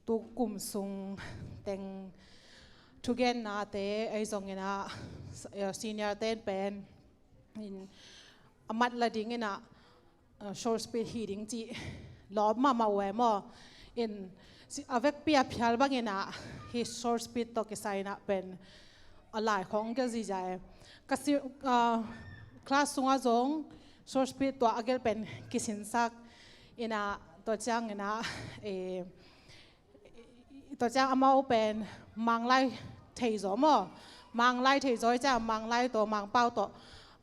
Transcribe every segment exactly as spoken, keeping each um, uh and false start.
Tu kum sung teng thugennate ei zong inah, eh, senior ten pen in a mat la ding inah, eh, short speech hi ding cih lawp mahmah uh e maw. In si-, a vekpi a phial bang inah hih short speech tawh kisai inah pen a lai khawng gelh zihziah e. Ka si-, ah, class sungah zong short speech tua a gelh pen kisinsak inah, tua ciang inah, eh, tua ciang amau pen Manglai thei zaw maw. Manglai thei zaw i ciang Manglai tawh Mangpau tawh,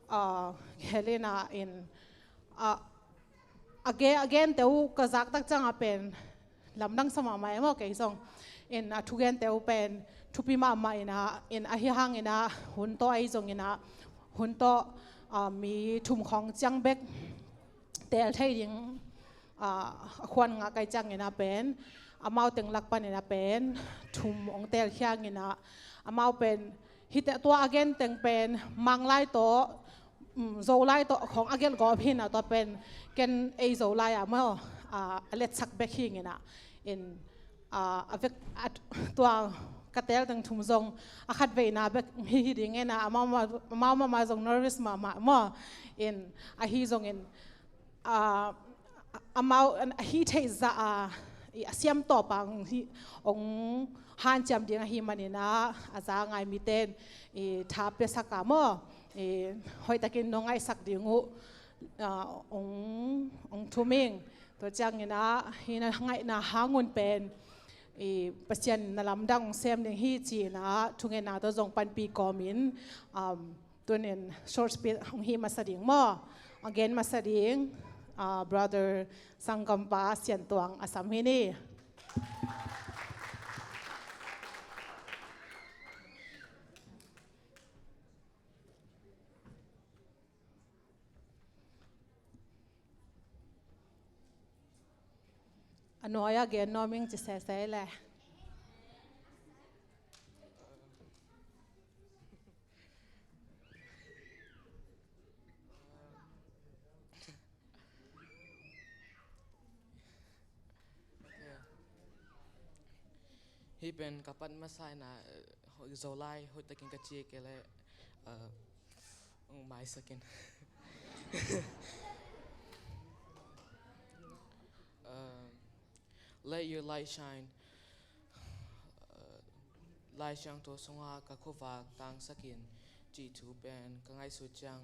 ah, gelh inah in, ah, a ge-, a gente uh ka zak tak ciangah pen lamdang sa mahmah e maw kei zong. In a thugente uh pen thupi mahmah inah, in ahi hang inah hun tawh ei zong inah hun tawh, ah, mi thum khawng ciang bek teel thei ding, ah, a khuan ngah kai ciang inah pen amau teng lak pan inah pen thum hong teel khiang inah amau pen hihte tua a gen teng pen Manglai tawh, um, Zolai tawh khawng a gelh gawp hi inah tua pen ken ei Zolai ah maw, ah, a letsak bek hi inah in, ah, a vek, ah, tua ka teel teng thum zong a khatveina bek hi, hi ding inah amau ma-, amau mahmah zong nervous mahmah maw. In ahi zongin, ah, amau a hi theih zah a, i a siam tawpah hong hi, hong hanciam ding ahih man inah a za ngai mite in i tha piasak a maw, i hoihtakin nong ngaihsak ding uh, ah, hong, hong thum ing. Tua ciang inah hih na ngaihna hang un pen i Pasian in na lamdang hong sem ding hi ci inah thungetna tawh zong panpih kawmin, um, tuni in short speech hong hih masa ding maw, a gen masa ding, ah, Brother Sanggampa Sian Tuang a sam hi ni. A nuai-ah gen nuam ing ci sese le. Hih pen ka pan masa inah, eh, Zolai hoihtakin ka ci kei leh, eh, hong maisak in. Eh, Let your light shine. Uh, Lai Siangtho sungah ka khuavak tangsak in cih thu pen ka ngaihsut ciang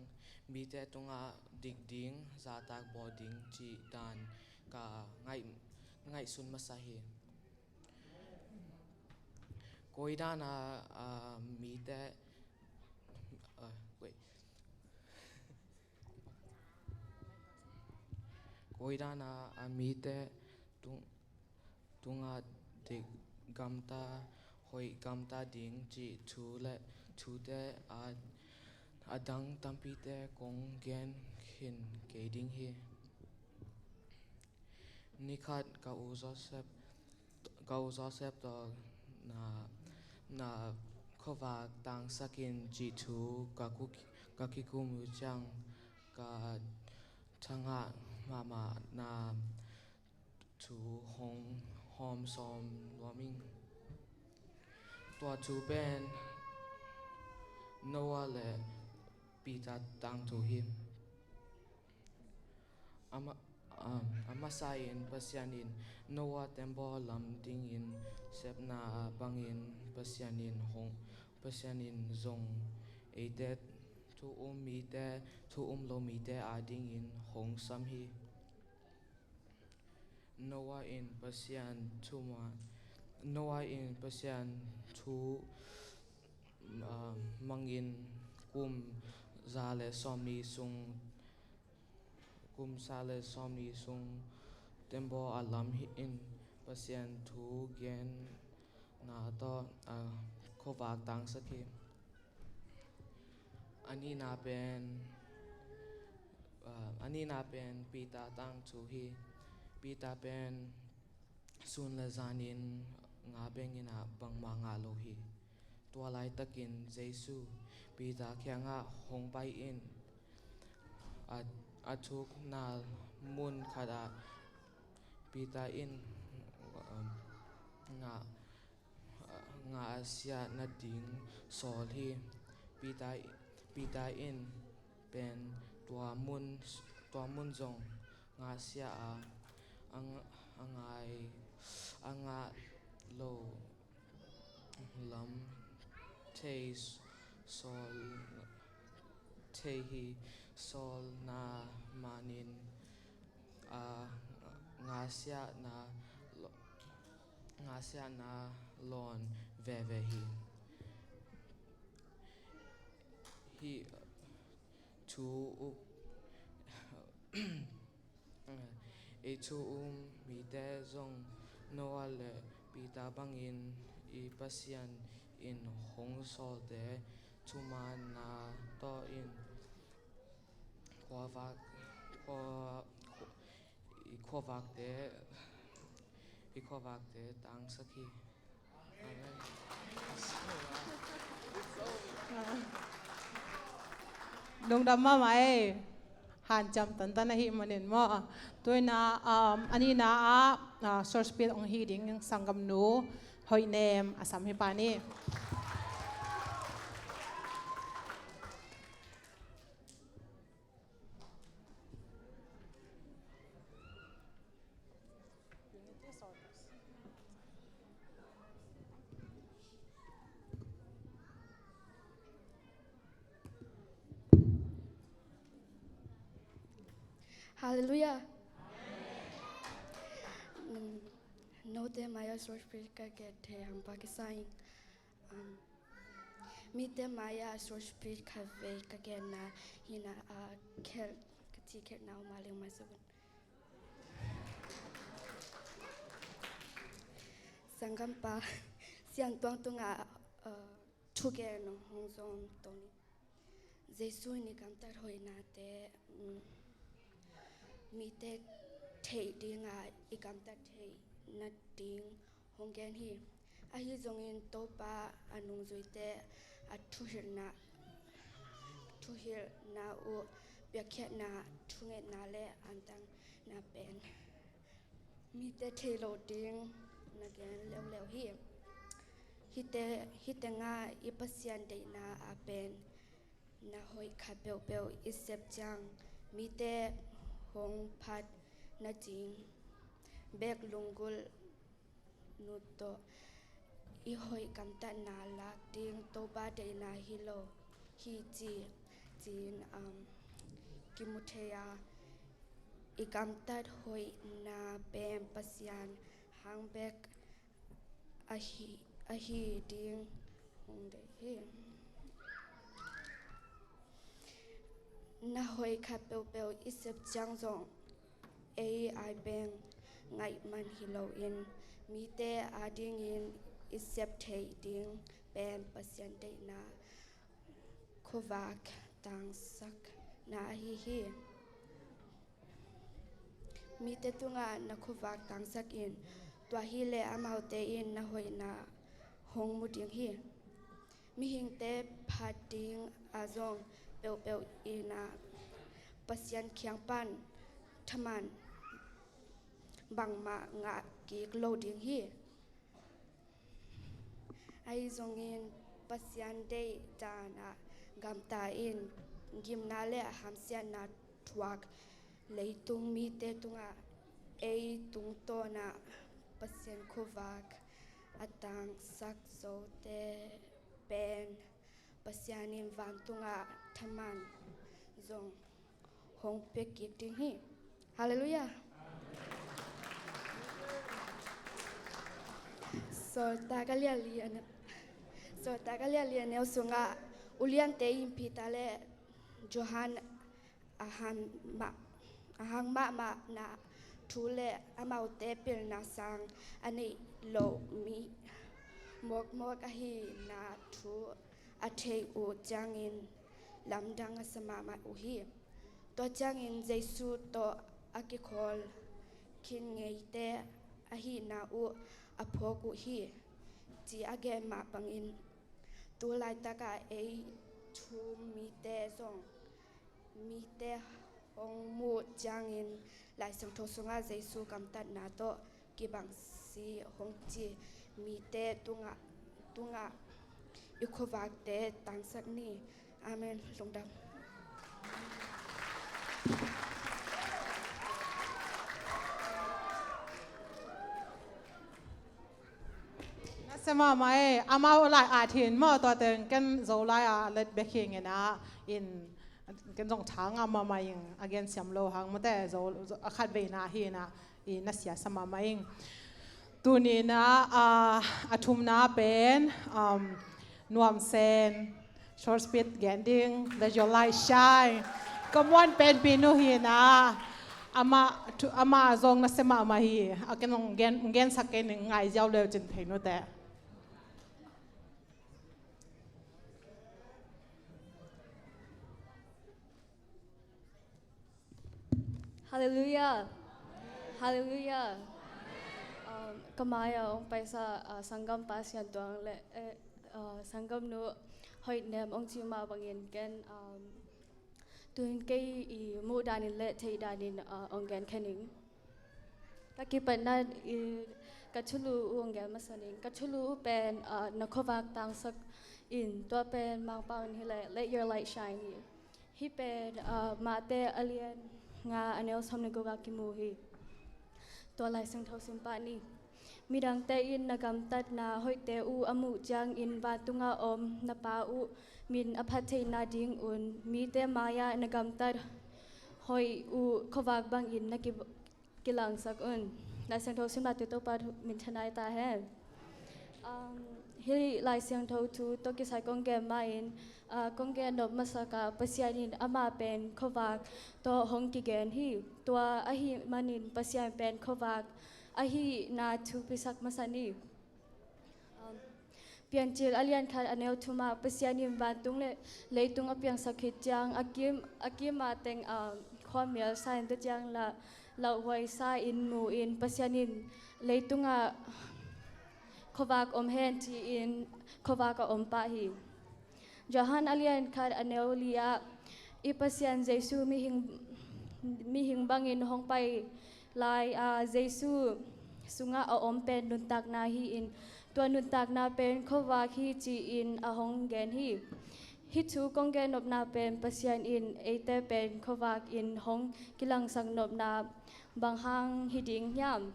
mite tungah dik ding, zahtak bawl ding cih dan ka ngaih, ngaihsun masa hi. Koi dan a, ah, mite, ah, wait. Koi dan a, a mite tung, tungah dik gamta, hoih gamta ding cih thu le thute a, a dang tampite kong gen khin kei ding hi. Nikhat ka u Joseph, ka u Joseph tawh na, na khuavak tangsak in cih thu ka ku, ka kikum uh ciang ka thangah mahmah na thu hong hawm sawm nuam ing. Tua thu pen Noah le Peter tangthu hi. A ma-, um, a masa in Pasian in Noah tembaw lam dingin sepna bangin Pasian in hong, Pasian in zong eite thu um mite, thu um lo mite adingin hong sam hi. Noah in Pasian thu ma-, Noah in Pasian thu, ah, mangin kum za le sawmnih sung, kum za le sawmnih sung tembaw a lam hi in Pasian thu genna tawh a khuavak tangsak hi. A nihna pen, ah, a nihna pen Peter tangthu hi. Peter pen sun le zanin nga bengin ah bangmah ngah lo hi. Tua laitakin Jesu Peter kiangah hong pai in a, a thukna mun khatah Peter in, um, ngahsiah nading sawl hi. Peter, Peter in pen tua mun, tua mun zong ngahsiah a, a, a ngai, a ngah lo lam thei sawl, thei hi. Sawlna manin a ngahsiahna, ngahsiahna lawn veve hi. Hih thu up ei thu um mite zong Noah le Peter bangin i Pasian in hong sawlte thumaanna tawh in khuavak, khua, i khuavakte, i khuavakte tangsak hi. Amen. Lungdam mahmah ei. Hanciam tantan ahih manin maw. Tuina, um, a nihna ah, uh, Source Pit hong hi ding sanggamnu Hoih Nem a sam hi pa ni. Halleluiah. Mm, note mai-ah Source Pit ka gen thei hampa kisa ing. Um, mite mai-ah Source Pit khatvei ka genna hina, ah, khelh, ka ci khelhna om a leng mai suk un. Sanggampa Sian Tuang tungah, uh, thugen hong zong to ni. Jesu in i gamtat hoihnate, um, mite theih dinga i gamtat theih nading hong gen hi. Ahi zongin Topa a nungzuite a thuhilhna, thuhilhna uh piakkhiatna, thungetna le antangna pen mite thei lo ding na gen leuleu hi. Hite, hite nga i Pasian deihna a pen na hoih khat peuhpeuh i sep ciang mite hong phat na ding bek lunggulh nu tawh i hoih gamtatna lak ding Topa deihna hi lo hi ci, ci-in, um, kimu thei a, i gamtat hoihna pen Pasian hang bek ahi, ahi ding hong deih hi. Na hoih khat peuhpeuh i sep ciang zong ei ai beng ngaih man hi loin mite adingin i sep theih ding pen Pasian deihna khuavak tangsakna ahi hi. Mite tungah na khuavak tangsak in, tua hileh amaute in na hoihna hong mu ding hi. Mihingte phat ding a zong peuhpeuh in a Pasian kiang pan thaman bangmah ngah kik lo ding hi. Ahi zongin Pasian deih dan ah gamta in gimna le hamsiatna thuak leitung mite tungah ei tungtawn ah Pasian khuavak a tangsak zote pen Pasian in vantungah thaman zong hong pia kik ding hi. Halleluiah. Sawltak a lianli a neu, Sawltak a lianli a neu sungah uliante in Peter le Johan a hang mah, a hang mahmahna thu le amaute pilna sang a neih loh mi mawkmawk ahihna thu a theih uh ciangin lamdang a sa mahmah uh hi. Tua ciangin Jesu tawh a kikhawl khin ngeite ahihna uh a phawk uh hi, ci a gen mah bangin tu laitakah ei thu um mite zong mite hong muh ciangin Lai Siangtho sungah Jesu gamtatna tawh kibang Masi hong ci mite tungah, tungah i khuavakte tangsak ni. Amen. Lungdam. Nasia mahmah e, amau lai at hin maw, tua teng ken Zolai a let bek hi ngen a, in ken zong tha ngam mahmah ing, a gen siam lo hang mate, Zo, Zo, a khat veina hi na, i nasia sa mahmah ing. Tuni na, a, a thumna pen, um, Nuam Sen, Short Speech gen ding, Let Your Light Shine. Ka muan pen pinu hi na, ama, thu, ama zong nasia mahmah hi, a ken zong gen, gensak kei ning, ngai ziau leu cin thei nute. Hallelujah. Hallelujah. Um, ka mai-ah hong paisa, uh, sanggampa Sian Tuang le, eh, uh, sanggamnu Hoih Nem hong ci mah bangin ken, um, tuin kei i muh danin le theih danin, uh, hong gen khe ning. Ka kipatna, i, ka thulu uh hong gen masa ning. Ka thulu uh pen, uh, na khuavak tangsak in, tua pen Mangpau in hi leh, Let Your Light Shine hi. Hih pen, ah, Mate a lian nga a neu sawm le guk ah kimu hi. Tua Lai Siangtho sim pah ni. Midangte in na gamtatna hoihte uh a muh ciangin vantungah om na Pa uh min a phat theihna dingun mite mai-ah na gamtat hoih uh khuavak bangin na ki, kilangsak un. Lai Siangtho simna tu Topa minthanna hi ta hen. Um, hih Lai Siangtho thu tawh kisai kong gen mahin, uh, kong gen nop masak ah Pasian in amah pen khuavak tawh hong kigen hi. Tua ahih manin Pasian pen khuavak ahihna thupisak masa ni. Um, Piancil a lian khat a neu thum ah Pasian in vantung le leitung a piangsak khit ciang a kim, a kim a teng, um, khuamial sa in tua ciang la, lauhuai sa in mu in Pasian in leitungah khuavak om hen ci-in khuavak a om pah hi. Johan a lian khat a neu li ah i Pasian Jesu mihing, mihing bangin hong pai lai a, Jesu sungah a om pen nuntakna hi-in tua nuntakna pen khuavak hi ci-in a hong gen hi. Hih thu kong gen nopna pen Pasian in eite pen khuavak in hong kilangsak nopna bang hang hi ding hiam?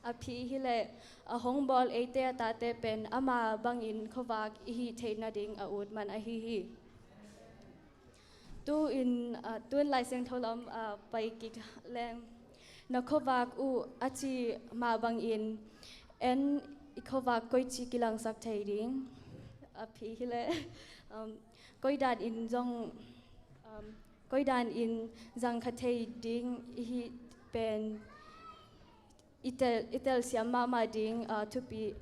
A phi hi leh a hong bawl eite a tate pen ama bangin khuavak i hih theih nading a ut man ahi hi. Tu-in, ah, tu-in Lai Siangtho lam, ah, pai kik leng. Na khuavak uh a cih mah bangin en i khuavak koici kilangsak thei ding? A phi hi leh, um, koidan in zong, um, koidan in zang kha thei ding i hih pen i tel, i telsiam mahmah ding, ah, thupi,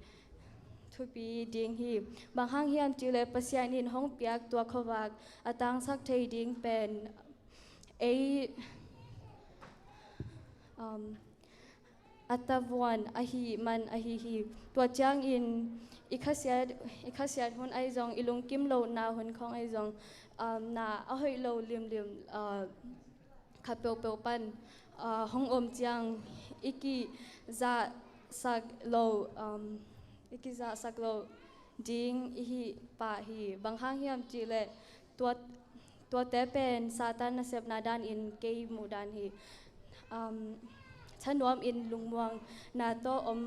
thupi ding hi. Bang hang hiam cih leh Pasian in hong piak tua khuavak a tangsak thei ding pen ei, um, a tavuan ahih man ahi hi. Tua ciangin i khasiat, i khasiat hun ahi zong, i lungkim lohna hun khong ahi zong, um, na a hoih lo limlim, uh, khat peuhpeuh pan, ah, hong om ciang i kizahsak lo, um, i kizahsak lo ding i hih pah hi. Bang hang hiam cih leh tua, tuate pen Satan nasepna danin kei muh dan hi. Um, thanuam in lungmuangna tawh om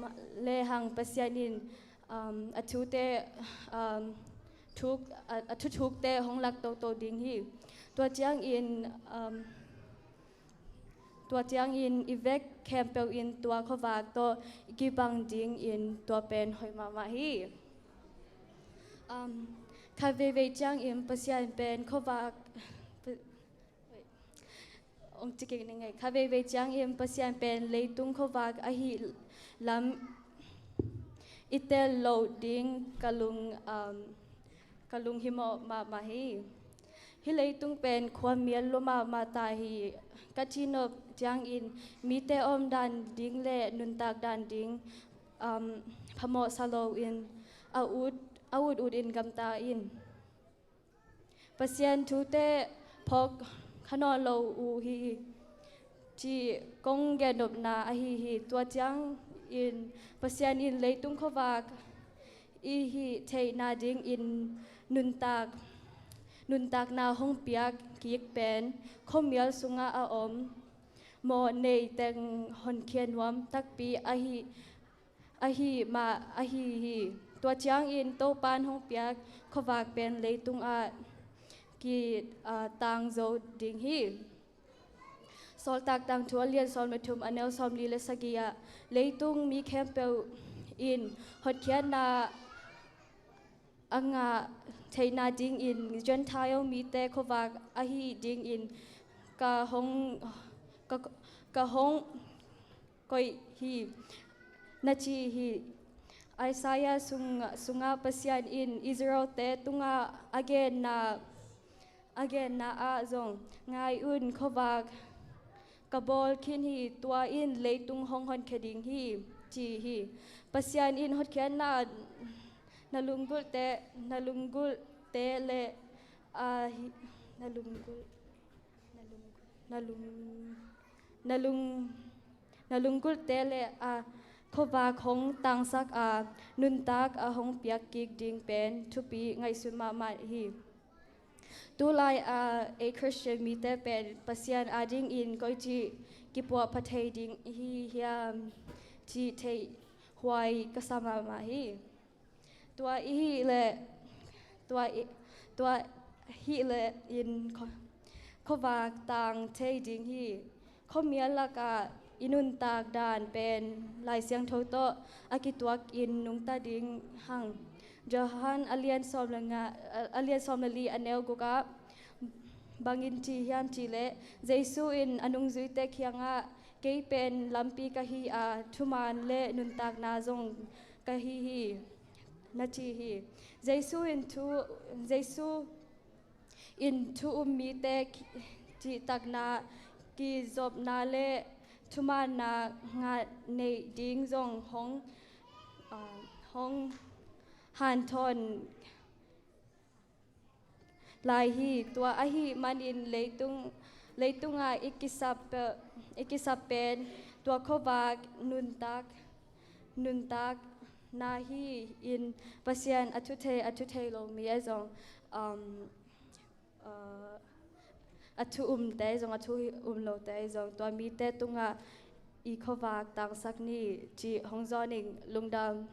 lehang Pasian in, um, a thute, um, thuk, a, a thuthukte hong lak toto ding hi. Tua ciangin, um, tua ciangin i vek khempeuh in tua khuavak tawh i kibang dingin tua pen hoih mahmah hi. Um, kha veivei ciangin Pasian pen khuavak, Ong ci kik ning ei. Kha veivei ciangin Pasian pen leitung khuavak ahih lam i tel loh ding ka lung, um, ka lunghimawh mahmah hi. Hih leitung pen khuamial lua mahmah ta hi. Ka cihnop ciangin mite omdan ding le nuntak dan ding, um, phamawhsa loin a ut, a ut utin gamta in. Pasian thute phawk kha nawn lo uh hi, cih kong gennopna ahi hi. Tua ciang, in Pasian in leitung khuavak i hih theihna dingin nuntak, nuntakna hong piak kik pen khuamial sungah a om mawh nei teng honkhiat nuam takpi ahi, ahi mah ahi hi. Tua ciangin Topan hong piak khuavak pen leitungah ki, ah, tang zo ding hi. Sawltak Tangthu a lian sawm le thum, a neu sawmli le sagih ah, leitung mi khempeuh in hotkhiatna a ngah theihna dingin Gentile mite khuavak ahi dingin ka hong, ka, ka hong koih hi, na ci hi. Isaiah sung, sungah Pasian in Israel-te tungah a genna, a genna ah zong, "Ngai un, khuavak ka bawl khin hi, tua in leitung hong honkhia ding hi," ci hi. Pasian in hotkhiatna na lunggulhte, na lunggulhte le, ah, hi, na lunggulh, na lung, na lung, na lung, na lunggulhte le, ah, khuavak hong tangsak a, nuntak a hong piak kik ding pen thupi ngaihsun mahmah hi. Tulai a ei Khristian mite pen Pasian adingin koici kipuahpha thei ding hi hiam cih theih huai ka sa mahmah hi. Tua i hih leh, tua i, tua hih leh in khuavak tang thei ding hi. Khuamial lakah i nuntak dan pen Lai Siangtho tawh a kituakin nungta ding hang. Johan a lian sawm le nga, a lian sawm le li, a neu guk ah bangin ci hiam cih leh, Jesu in a nungzuite kiangah, "Kei pen lampi ka hi a, thuman le nuntakna zong ka hi hi," na ci hi. Jesu in thu, Jesu in thu um mite cihtakna, kizopna le thumaanna ngah neih ding zong hong, ah, hong hanthawn lai hi. Tua ahih manin leitung, leitungah i kisap, i kisap pen tua khuavak nuntak, nuntakna hi. In Pasian a thu thei, a thu thei lo mi ahi zong, um, uh, a thu umte ahi zong, a thu um lote ahi zong, tua mite tungah i khuavak tangsak ni cih hong zawn ing. Lungdam.